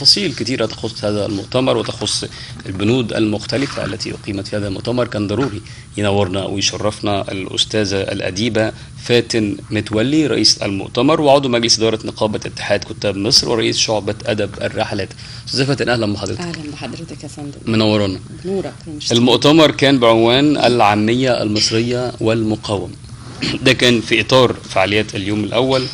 تفاصيل كثيرة تخص هذا المؤتمر وتخص البنود المختلفة التي أقيمت في هذا المؤتمر. كان ضروري ينورنا ويشرفنا الأستاذة الأديبة فاتن متولي، رئيس المؤتمر وعضو مجلس إدارة نقابة اتحاد كتاب مصر ورئيس شعبة أدب الرحلات. أستاذة فاتن، أهلا بحضرتك. أهلا بحضرتك يا فندم، منورانا. بنورك. المؤتمر كان بعنوان العامية المصرية والمقاومة. ده كان في إطار فعاليات اليوم الأول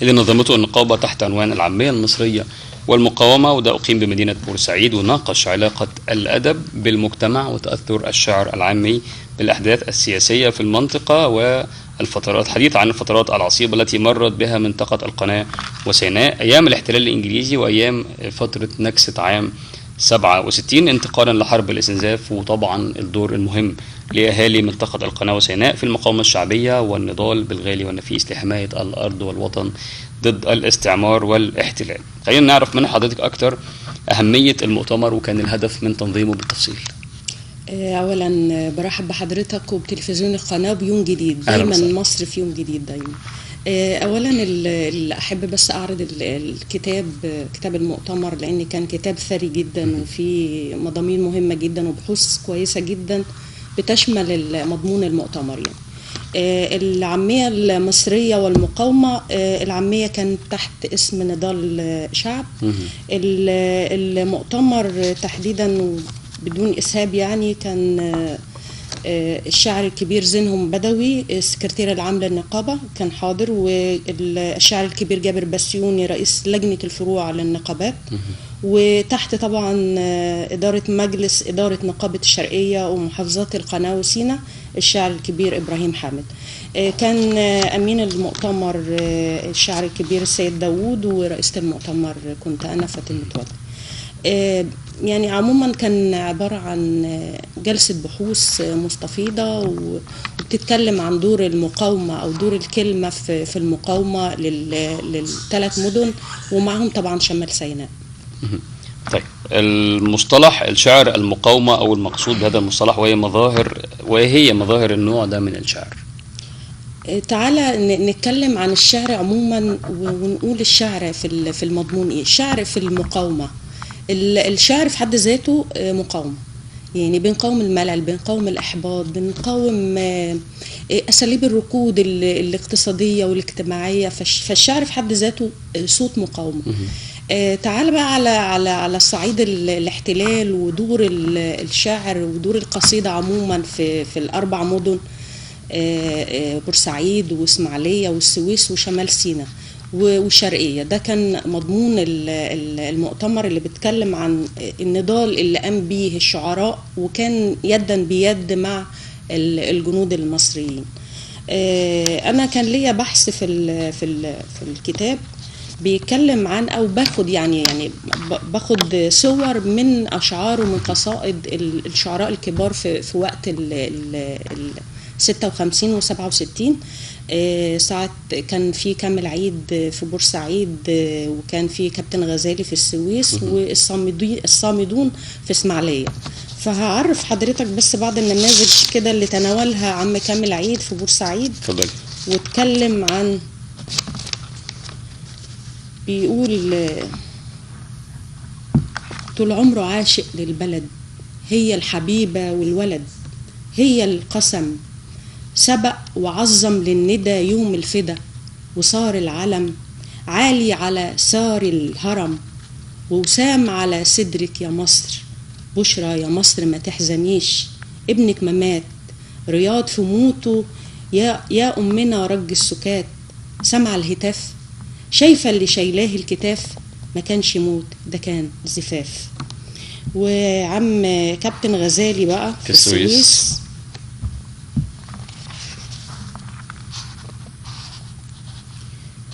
اللي نظمته النقابة تحت عنوان العامية المصرية والمقاومة، وده أقيم بمدينة بورسعيد، وناقش علاقة الأدب بالمجتمع وتأثر الشعر العامي بالأحداث السياسية في المنطقة والفترات، حديث عن الفترات العصيبة التي مرت بها منطقة القناة وسيناء أيام الاحتلال الإنجليزي وأيام فترة نكسة عام 67 انتقالا لحرب الاستنزاف، وطبعا الدور المهم لأهالي منطقة القناة وسيناء في المقاومة الشعبية والنضال بالغالي والنفيس لحماية الأرض والوطن ضد الاستعمار والاحتلال. خلينا نعرف من حضرتك أكتر أهمية المؤتمر وكان الهدف من تنظيمه بالتفصيل. أولا برحب بحضرتك وبتلفزيون القناة بيوم جديد، دايما مصر في يوم جديد دايما. اولا اللي احب بس اعرض الكتاب، كتاب المؤتمر، لان كان كتاب ثري جدا وفيه مضامين مهمة جدا وبحوث كويسة جدا بتشمل مضمون المؤتمر. يعني العامية المصرية والمقاومة، العامية كانت تحت اسم نضال شعب. المؤتمر تحديدا بدون اسهاب يعني كان الشاعر الكبير زينهم بدوي السكرتير العام للنقابة كان حاضر، والشاعر الكبير جابر بسيوني رئيس لجنة الفروع للنقابات، وتحت طبعا إدارة مجلس إدارة نقابة الشرقية ومحافظات القناة وسينا الشاعر الكبير إبراهيم حامد. كان أمين المؤتمر الشاعر الكبير السيد داوود، ورئيسة المؤتمر كنت أنا فاتن متولي. يعني عموما كان عبارة عن جلسة بحوث مستفيضة وبتتكلم عن دور المقاومة أو دور الكلمة في المقاومة للثلاث مدن ومعهم طبعا شمال سيناء. طيب، المصطلح الشعر المقاومة أو المقصود بهذا المصطلح، وهي مظاهر النوع ده من الشعر. تعالى نتكلم عن الشعر عموما ونقول الشعر في المضمون إيه؟ الشعر في المقاومة. الشعر في حد ذاته مقاومة، يعني بنقاوم الملل، بنقاوم الإحباط، بنقاوم أساليب الركود الاقتصادية والاجتماعية. فالشعر في حد ذاته صوت مقاومة. تعال بقى على على على صعيد الاحتلال ودور الشعر ودور القصيدة عموما في الأربع مدن، بورسعيد وإسماعيلية والسويس وشمال سيناء والشرقية. ده كان مضمون المؤتمر اللي بيتكلم عن النضال اللي قام به الشعراء وكان يدا بيد مع الجنود المصريين. أنا كان ليا بحث في في الكتاب بيتكلم عن أو باخد يعني باخد صور من أشعار ومن قصائد الشعراء الكبار في وقت ال 56 و67. ساعة كان في كامل عيد في بورسعيد، وكان في كابتن غزالي في السويس، والصامدون في اسماعيلية. فهعرف حضرتك بس بعض النماذج كده اللي تناولها عم كامل عيد في بورسعيد. اتفضل. واتكلم عن، بيقول: طول عمره عاشق للبلد، هي الحبيبة والولد، هي القسم، سبق وعظم للندى يوم الفدا، وصار العلم عالي على سار الهرم، ووسام على صدرك يا مصر، بشرى يا مصر ما تحزنيش، ابنك ما مات، رياض في موته يا أمنا رج السكات، سمع الهتاف، شايفة اللي شايلاه الكتاف، ما كانش موت ده كان زفاف. وعم كابتن غزالي بقى في السويس،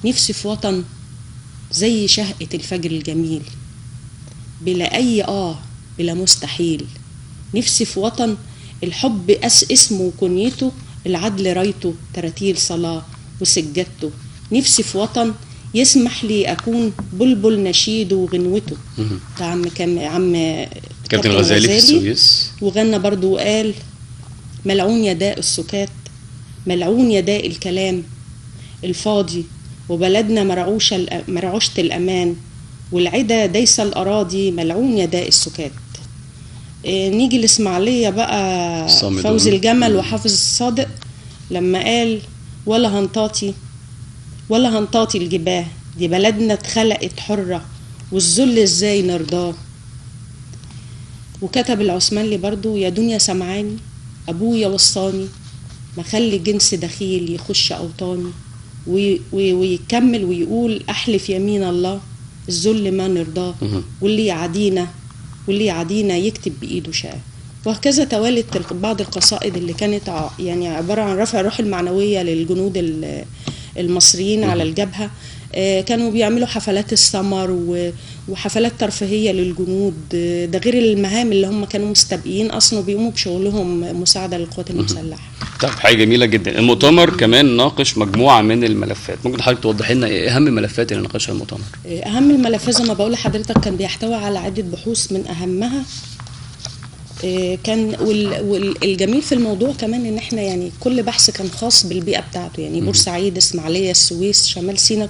نفسي في وطن زي شهقة الفجر الجميل، بلا أي بلا مستحيل، نفسي في وطن الحب اسمه وكنيته، العدل رايته، تراتيل صلاة وسجادته، نفسي في وطن يسمح لي أكون بلبل نشيده وغنوته. ده عم كابتن غزالي في السويس. وغنى برضو وقال: ملعون يداء السكات، ملعون يداء الكلام الفاضي، وبلدنا مرعوشة الأمان، والعدا دايسة الأراضي ملعون يا داء السكات. نيجي الإسماعيلية بقى، فوزي الجمل وحافظ الصادق لما قال ولا هنطاطي ولا هنطاطي الجباه، دي بلدنا اتخلقت حرة والذل ازاي نرضاه. وكتب العثمانلي برضو يا دنيا سمعاني أبويا وصاني ما خلي جنس دخيل يخش أوطاني. ويكمل ويقول أحلف يمين الله الذل ما نرضاه، واللي يعادينا واللي يعادينا يكتب بإيده شقاه. وهكذا توالت بعض القصائد اللي كانت يعني عبارة عن رفع الروح المعنوية للجنود المصريين على الجبهة. كانوا بيعملوا حفلات السمر وحفلات ترفيهية للجنود، ده غير المهام اللي هم كانوا مستبقيين أصلا وبيقوموا بشغلهم مساعدة للقوات المسلحة. طب حاجة جميلة جدا. المؤتمر كمان ناقش مجموعة من الملفات، ممكن حضرتك توضح لنا إيه أهم الملفات اللي ناقشها المؤتمر؟ أهم الملفات زي ما بقول لحضرتك كان بيحتوي على عدة بحوث، من أهمها كان والجميل في الموضوع كمان ان احنا يعني كل بحث كان خاص بالبيئة بتاعته، يعني بورسعيد، اسماعيليه، السويس، شمال سيناء،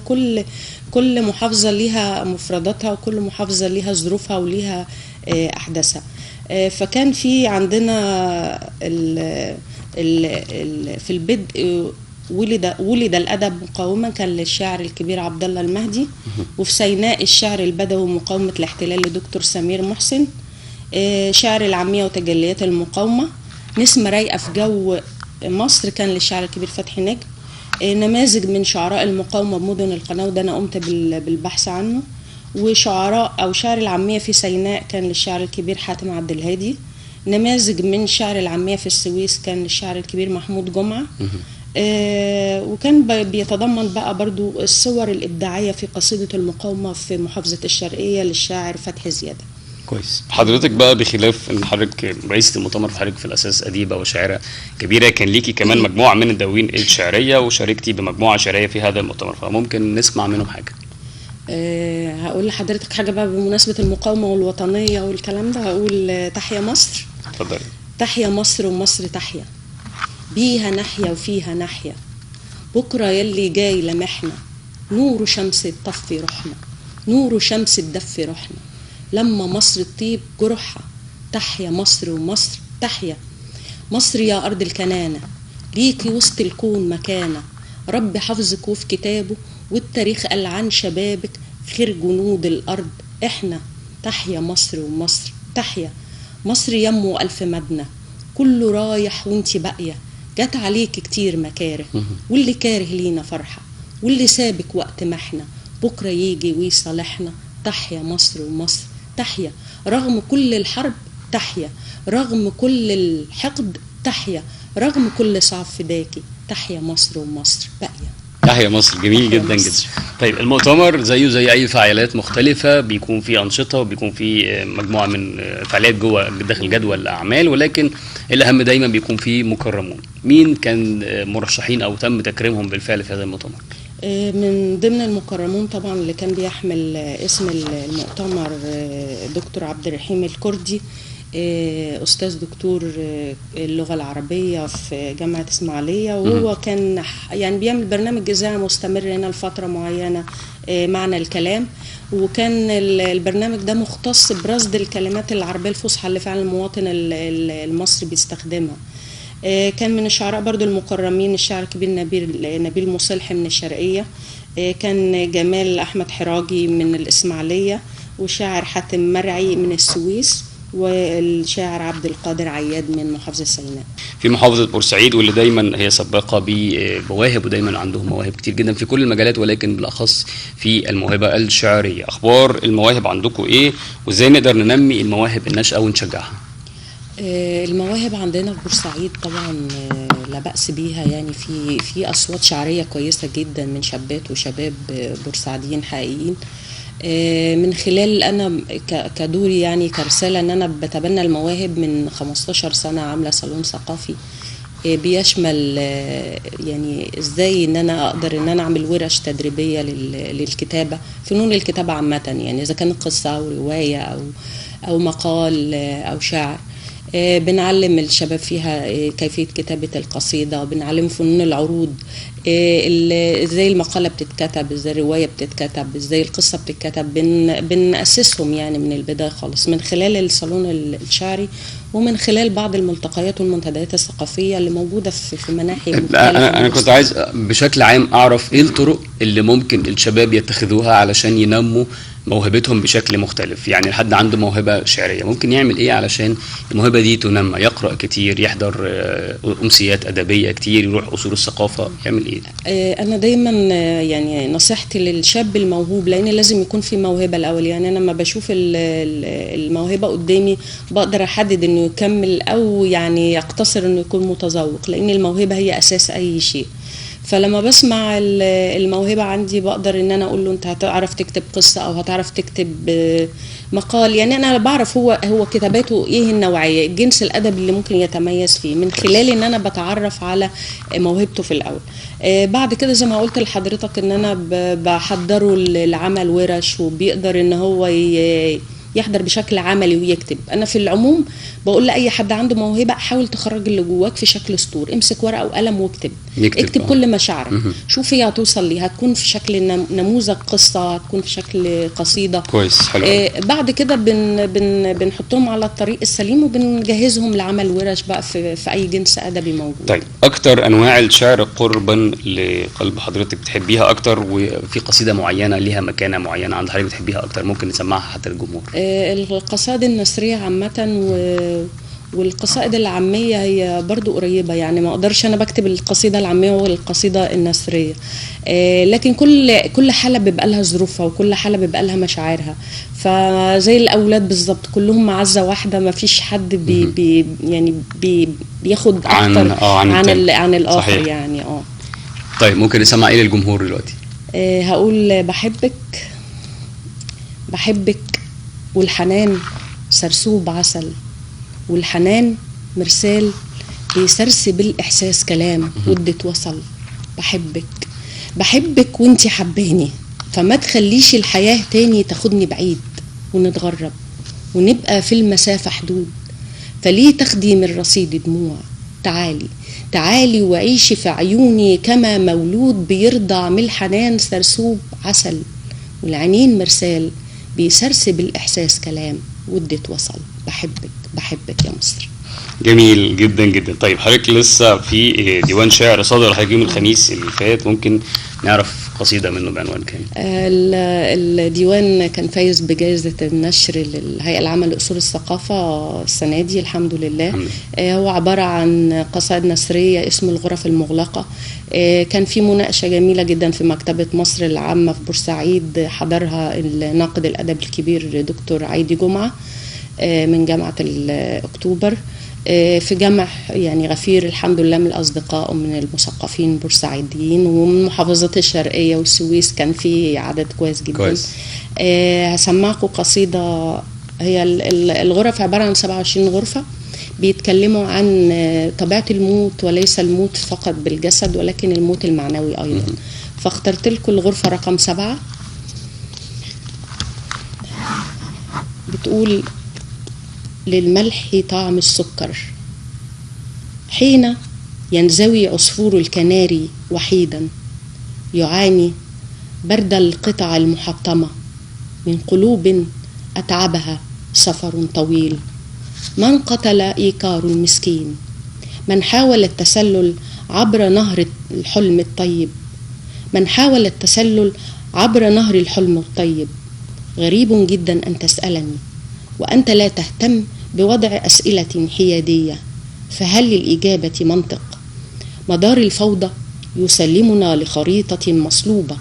كل محافظة ليها مفرداتها وكل محافظة ليها ظروفها وليها احداثها. فكان في عندنا ال ال ال في البدء ولد الادب مقاوما، كان للشاعر الكبير عبد الله المهدي، وفي سيناء الشعر البدوي مقاومة الاحتلال لدكتور سمير محسن، شعر العامية وتجليات المقاومة، نسمة رايقة في جو مصر كان للشاعر الكبير فتحي نجم، نماذج من شعراء المقاومة بمدن القناة وده أنا قمت بالبحث عنه، وشعراء أو شعر العامية في سيناء كان للشاعر الكبير حاتم عبد الهادي، نماذج من شعر العامية في السويس كان للشاعر الكبير محمود جمعة، وكان بيتضمن بقى برضو الصور الإبداعية في قصيدة المقاومة في محافظة الشرقية للشاعر فتحي زيادة. كويس. حضرتك بقى بخلاف ان حضرتك رئيسة المؤتمر، فحضرتك في الاساس اديبه وشاعره كبيرة، كان ليكي كمان مجموعة من الدواوين الشعرية وشاركتي بمجموعه شعرية في هذا المؤتمر، فممكن نسمع منهم حاجة؟ هقول لحضرتك حاجة بقى بمناسبة المقاومة والوطنيه والكلام ده. هقول تحيا مصر. اتفضلي. تحيا مصر ومصر تحيا، بيها نحيا وفيها نحيا، بكره يلي جاي لمحنا، نور شمس تطفي روحنا، نور شمس تدفي روحنا، لما مصر تطيب جروحها، تحيا مصر ومصر تحيا. مصر يا أرض الكنانة، ليكي وسط الكون مكانة، رب حفظك وفي كتابه، والتاريخ قال عن شبابك خير جنود الأرض إحنا. تحيا مصر ومصر تحيا. مصر يمو ألف مبنى، كله رايح وانتي باقية، جت عليك كتير مكاره، واللي كاره لينا فرحة، واللي سابك وقت ما احنا، بكرة يجي ويصالحنا. تحيا مصر ومصر تحيا، رغم كل الحرب تحيا، رغم كل الحقد تحيا، رغم كل صعب فداكي، تحيا مصر ومصر باقية. تحيا مصر. جميل تحيا جدا مصر. جدا. طيب المؤتمر زيه زي اي فعاليات مختلفة، بيكون فيه انشطة وبيكون فيه مجموعة من فعاليات جوه داخل جدول الاعمال، ولكن الاهم دايما بيكون فيه مكرمون. مين كان مرشحين او تم تكريمهم بالفعل في هذا المؤتمر؟ من ضمن المكرمون طبعا اللي كان بيحمل اسم المؤتمر دكتور عبد الرحيم الكردي، أستاذ دكتور اللغة العربية في جامعة إسماعيلية، وهو كان يعني بيعمل برنامج إذاعة مستمر هنا لفترة معينة، معنى الكلام، وكان البرنامج ده مختص برصد الكلمات العربية الفصحى اللي فعلا المواطن المصري بيستخدمها. كان من الشعراء برضو المكرمين الشاعر الكبير نبيل مصلح من الشرقية، كان جمال أحمد حراجي من الإسماعيلية، وشاعر حاتم مرعي من السويس، والشاعر عبد القادر عياد من محافظة سيناء. في محافظة بورسعيد واللي دايما هي سباقة بمواهب، ودايما عندهم مواهب كتير جدا في كل المجالات، ولكن بالأخص في الموهبة الشعرية. أخبار المواهب عندكم إيه، وإزاي نقدر ننمي المواهب الناشئة ونشجعها؟ المواهب عندنا في بورسعيد طبعا لا بأس بيها، يعني في أصوات شعرية كويسة جدا من شابات وشباب بورسعيديين حقيقيين. من خلال أنا كدوري يعني كرسالة إن أنا بتبنى المواهب من 15 سنة، عاملة صالون ثقافي بيشمل يعني إزاي إن أنا أقدر إن أنا أعمل ورش تدريبية للكتابة، فنون الكتابة عامة، يعني إذا كانت قصة أو رواية أو مقال أو شعر. بنعلم الشباب فيها كيفية كتابة القصيدة، بنعلم فنون العروض، ازاي المقالة بتتكتب، ازاي الرواية بتتكتب، ازاي القصة بتتكتب. بنأسسهم يعني من البداية خالص من خلال الصالون الشعري ومن خلال بعض الملتقيات والمنتديات الثقافية اللي موجودة في مناحي مختلفة. أنا كنت عايز بشكل عام أعرف إيه الطرق اللي ممكن الشباب يتخذوها علشان ينموا موهبتهم بشكل مختلف. يعني حد عنده موهبة شعرية ممكن يعمل إيه علشان الموهبة دي تنمى؟ يقرأ كتير، يحضر أمسيات أدبية كتير، يروح قصور الثقافة، يعمل إيه؟ أنا دايما يعني نصيحتي للشاب الموهوب، لأن لازم يكون في موهبة الأول. يعني أنا لما بشوف الموهبة قدامي بقدر أحدد إنه يكمل أو يعني يقتصر إنه يكون متذوق، لأن الموهبة هي أساس أي شيء. فلما بسمع الموهبة عندي بقدر ان انا اقول له انت هتعرف تكتب قصة او هتعرف تكتب مقال. يعني انا بعرف هو كتاباته ايه، النوعية، الجنس الادبي اللي ممكن يتميز فيه، من خلال ان انا بتعرف على موهبته في الاول. بعد كده زي ما قلت لحضرتك ان انا بحضره العمل ورش، وبيقدر ان هو يحضر بشكل عملي ويكتب. انا في العموم بقول لاي حد عنده موهبة حاول تخرج اللي جواك في شكل سطور، امسك ورقة وقلم واكتب، اكتب كل مشاعرك، شوف هي هتوصل ليه، هتكون في شكل نموذج قصة، هتكون في شكل قصيدة. كويس، حلو. بعد كده بن بن بنحطهم على الطريق السليم وبنجهزهم لعمل ورش بقى في اي جنس ادبي موجود. طيب، اكتر انواع الشعر قربا لقلب حضرتك بتحبيها اكتر، وفي قصيدة معينة ليها مكانه معينة عند حضرتك بتحبيها اكتر ممكن نسمعها حتى للجمهور؟ القصائد النثرية عامة والقصائد العامية هي برضو قريبة، يعني ما اقدرش انا بكتب القصيدة العامية والقصيدة النثرية، لكن كل حالة بيبقى لها ظروفها وكل حالة بيبقى لها مشاعرها. فزي الاولاد بالظبط كلهم معزة واحدة، ما فيش حد بي بي يعني بي بياخد اكتر عن الاخر. صحيح. يعني طيب، ممكن نسمع ايه للجمهور دلوقتي؟ هقول بحبك، بحبك والحنان سرسوب عسل، والحنان مرسال بيسرسب الإحساس كلام ودة وصل. بحبك، بحبك وانتي حباني، فما تخليش الحياة تاني تاخدني بعيد ونتغرب ونبقى في المسافة حدود. فليه تاخدي من رصيدي دموع؟ تعالي تعالي وعيشي في عيوني كما مولود بيرضع من الحنان سرسوب عسل، والعينين مرسال بيسرسب الإحساس كلام ودة وصل. بحبك، بحبك يا مصر. جميل جدا جدا. طيب، حضرتك لسه في ديوان شعر صدر حضرتك يوم الخميس اللي فات، ممكن نعرف قصيدة منه بعنوان كام؟ الديوان كان فايز بجائزة النشر للهيئة العامة لأصول الثقافة السنة دي، الحمد لله. الحمد. هو عبارة عن قصائد نثرية اسمه الغرف المغلقة. كان في مناقشة جميلة جدا في مكتبة مصر العامة في بورسعيد، حضرها الناقد الأدبي الكبير دكتور عيدي جمعة من جامعة أكتوبر، في جمع يعني غفير الحمد لله من الأصدقاء ومن المثقفين البورسعيديين ومن محافظات الشرقية والسويس، كان في عدد كويس جدا. كويس. هسمعكم قصيدة، هي الغرف عبارة عن 27 غرفة بيتكلموا عن طبيعة الموت، وليس الموت فقط بالجسد ولكن الموت المعنوي أيضا. فاخترت لكم الغرفة رقم 7، بتقول: للملح طعم السكر حين ينزوي عصفور الكناري وحيدا، يعاني برد القطع المحطمة من قلوب أتعبها سفر طويل. من قتل إيكار المسكين؟ من حاول التسلل عبر نهر الحلم الطيب؟ من حاول التسلل عبر نهر الحلم الطيب؟ غريب جدا أن تسألني وأنت لا تهتم بوضع أسئلة حيادية، فهل للإجابة منطق؟ مدار الفوضى يسلمنا لخريطة مصلوبة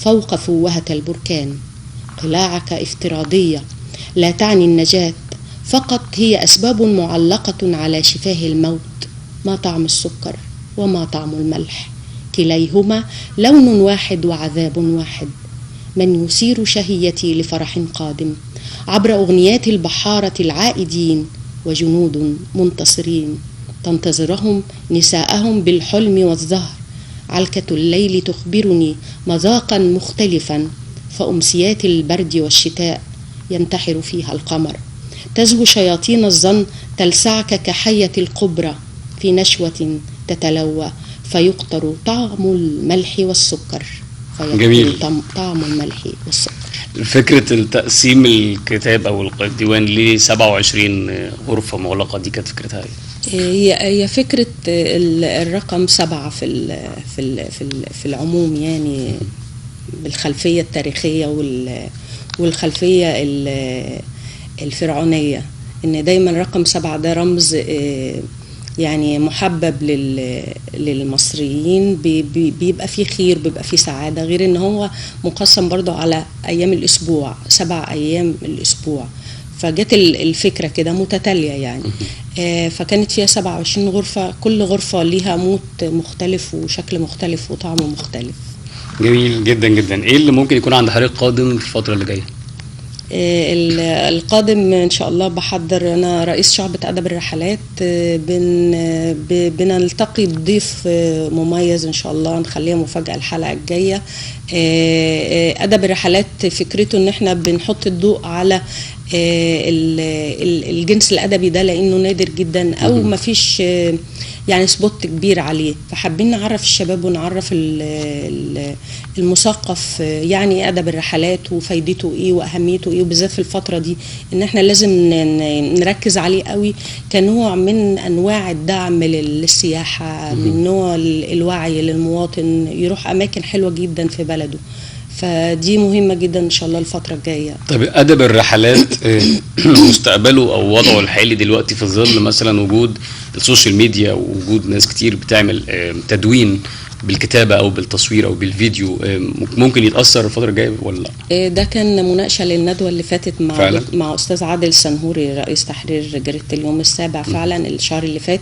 فوق فوهة البركان. قلاعك افتراضية لا تعني النجاة، فقط هي أسباب معلقة على شفاه الموت. ما طعم السكر وما طعم الملح؟ كليهما لون واحد وعذاب واحد. من يثير شهيتي لفرح قادم عبر أغنيات البحارة العائدين، وجنود منتصرين تنتظرهم نساءهم بالحلم والزهر. علكة الليل تخبرني مذاقا مختلفا، فأمسيات البرد والشتاء ينتحر فيها القمر. تزهو شياطين الظن تلسعك كحية القبرة في نشوة تتلوى فيقطر طعم الملح والسكر. فيقطر جميل. طعم الملح والسكر. فكرة التقسيم الكتاب أو الديوان ل 27 غرفة مغلقة دي كانت فكرتها إيه؟ هي فكرة الرقم 7 في العموم، يعني بالخلفية التاريخية والخلفية الفرعونية، إن دايما رقم 7 ده رمز يعني محبب للمصريين، بيبقى فيه خير، بيبقى فيه سعادة، غير إن هو مقسم برضو على أيام الأسبوع، 7 أيام الأسبوع. فجت الفكرة كده متتالية يعني. فكانت فيها 27 غرفة، كل غرفة ليها موت مختلف وشكل مختلف وطعم مختلف. جميل جدا جدا. ايه اللي ممكن يكون عند حضرتك قادم في الفترة اللي جاية؟ القادم ان شاء الله بحضر، انا رئيس شعبة ادب الرحلات، بنلتقي بضيف مميز ان شاء الله، نخليها مفاجأة الحلقة الجاية. ادب الرحلات فكرته ان احنا بنحط الضوء على الجنس الادبي ده، لانه نادر جدا او ما فيش يعني spot كبير عليه، فحابين نعرف الشباب ونعرف المثقف يعني ادب الرحلات وفايدته ايه واهميته ايه، وبالذات في الفترة دي ان احنا لازم نركز عليه قوي كنوع من انواع الدعم للسياحة، من نوع الوعي للمواطن يروح اماكن حلوة جدا في بلده، فدي مهمة جدا إن شاء الله الفترة الجاية. طب أدب الرحلات مستقبله أو وضعه الحالي دلوقتي في ظل مثلا وجود ال social media ووجود ناس كتير بتعمل تدوين بالكتابة أو بالتصوير أو بالفيديو، ممكن يتأثر الفترة الجاية ولا لا؟ ده كان مناقشة للندوة اللي فاتت مع أستاذ عادل سنهوري رئيس تحرير جريدة اليوم السابع فعلا الشهر اللي فات،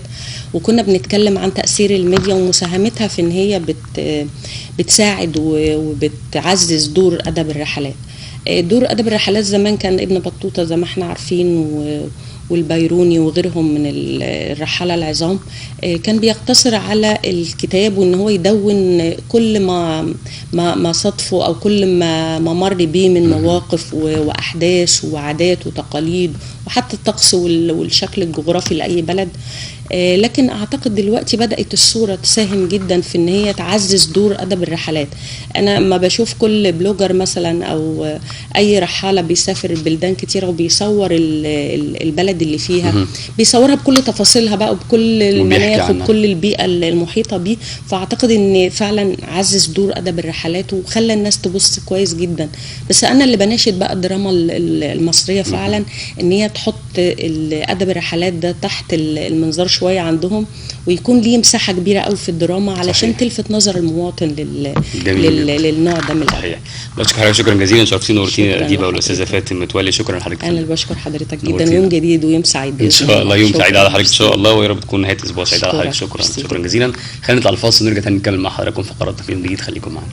وكنا بنتكلم عن تأثير الميديا ومساهمتها في إن هي بتساعد وبتعزز دور أدب الرحلات. دور أدب الرحلات زمان كان ابن بطوطة زي ما احنا عارفين والبيروني وغيرهم من الرحالة العظام، كان بيقتصر على الكتاب وان هو يدون كل ما ما صادفه او كل ما مر بيه من مواقف واحداث وعادات وتقاليد وحتى الطقس والشكل الجغرافي لاي بلد. لكن اعتقد دلوقتي بدأت الصورة تساهم جدا في ان هي تعزز دور ادب الرحلات. انا ما بشوف كل blogger مثلا او اي رحالة بيسافر بلدان كتيرة وبيصور البلد اللي فيها، بيصورها بكل تفاصيلها بقى وبكل المناخ وبكل البيئة المحيطة بيه، فاعتقد ان فعلا عزز دور ادب الرحلات وخلى الناس تبص كويس جدا. بس انا اللي بناشد بقى الدراما المصرية فعلا ان هي تحط ادب الرحلات ده تحت المنظار شوية عندهم، ويكون ليه مساحة كبيرة قوي في الدراما علشان صحيح. تلفت نظر المواطن للنوع ده من الادب. صحيح. بشكر حضرتك شكرا جزيلا، شرفتينا ونورتينا الاديبه والاستاذه فاتن متولي. شكرا لحضرتك. انا اللي بشكر حضرتك جدا. يوم جديد ويوم سعيد ان شاء الله، يوم سعيد على حضرتك ان شاء الله، ويا رب تكون نهاية اسبوع سعيدة على حضرتك. شكرا شكرا جزيلا. خلينا نطلع الفاصل ونرجع تاني نكمل مع حضراتكم فقراتنا في يوم جديد. خليكم معانا.